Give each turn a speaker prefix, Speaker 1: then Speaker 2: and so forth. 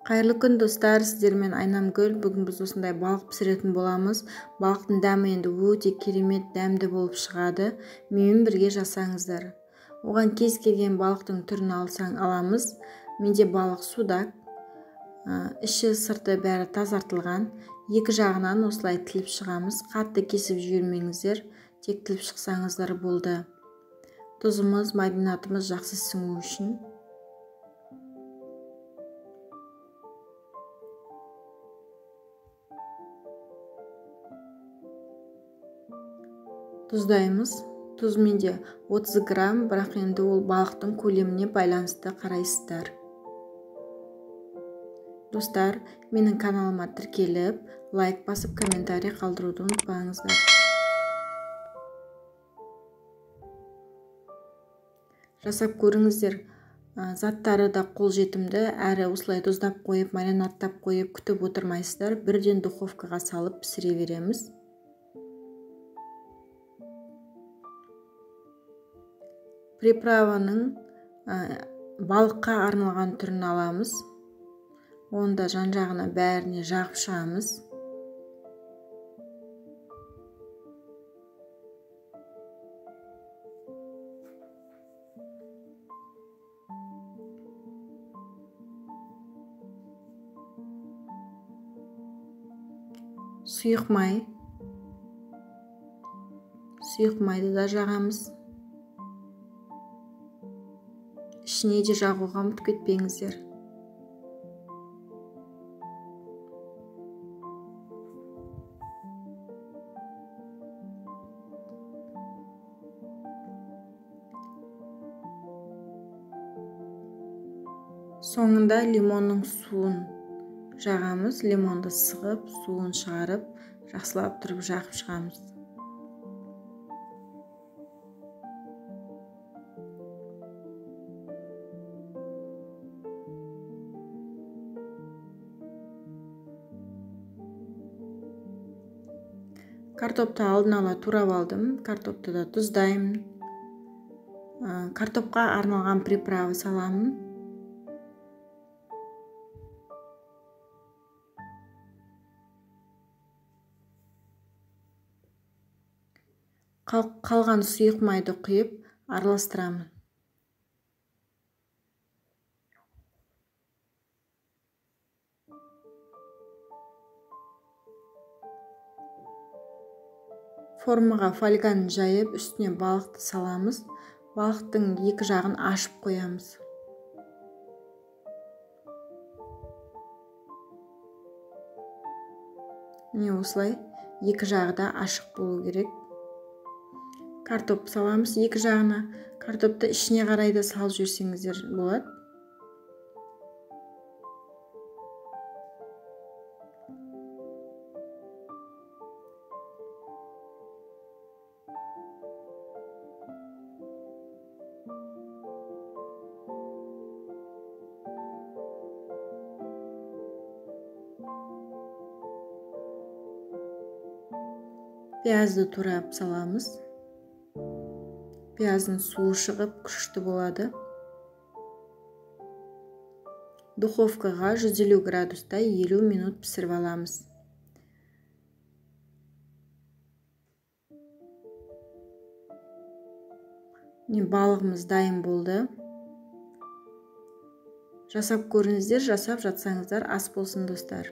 Speaker 1: Қайырлы күн, достар, сіздермен Айнамгүл. Бүгін біз осындай балық пісіретін боламыз. Балықтың дәмі енді өте керемет дәмді болып шығады. Менімен бірге жасаңыздар. Оған кез келген балықтың түрін алсаң аламыз. Менде балық судак. Іші, сырты бәрі тазартылған. Екі жағынан осылай тіліп шығамыз. Қатты кесіп жібермеңіздер, тек тіліп шықсаңыздар болды. Тұзымыз, маринадымыз жақсы сіңу үшін. Тұздаймыз. Тұз менде 30 грамм, бірақ енді ол балықтың көлеміне байланысты қарайсыздар. Достар, менің каналыма тіркеліп, лайк басып, комментарий қалдыруды ұмытпаңыздар. Жасап көріңіздер. Заттары да қолжетімді, әрі осылай тұздап қойып, маринадтап қойып күтіп отырмайсыздар. Бірден духовкаға салып пісіре береміз. Приправаның балыққа арналған түрін аламыз. Оны да жан-жағына бәріне жағып шығамыз. Сұйық май. Сұйық майды да жағамыз. Ішіне де жағуға ұмытып кетпеңіздер. Соңында лимонның суын жағамыз. Лимонды сығып, суын шығарып, жақсылап тұрып жағып шығамыз. Картопты алдын ала турап алдым. Картопты да тұздаймын. Картопқа арналған приправа саламын. Қалған сұйық майды құйып араластырамын. Формаға фольганы жайып, үстіне балықты саламыз. Балықтың екі жағын ашып қоямыз. Міне осылай екі жағы да ашық болу керек. Картоп саламыз екі жағына. Картопты ішіне қарай да салып жіберсеңіздер болады. Пиязды турап саламыз. Пияздың суы шығып күшті болады. Духовкаға 150 градуста 50 минут пісіріп аламыз. Міне балығымыз дайын болды. Жасап көріңіздер, жасап жатсаңыздар ас болсын, достар.